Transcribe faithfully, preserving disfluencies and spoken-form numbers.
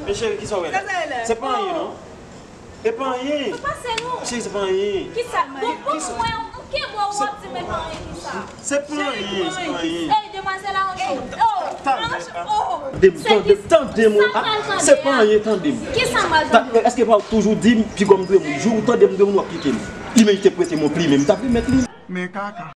Men cheri, kisa w wè la? Se pa anyen non. E pa anyen. Pase nou. Cheri, se pa anyen. Kisa? Bon, bon, mwen, ou kenbe w ap di men pa anyen kisa? Se pa anyen, se pa anyen. Ey, demwazèl la, anchou. Oh, anchou. Tande m, tande m, tande m. Se pa anyen, tande m. Kisa m al tande? Èske pa w toujou di m, piga m dwe mouri? Jou ou tande m dwe mouri, w ap pike m. Li menm te prete m yon plimen, m t ap remèt li. Men kaka.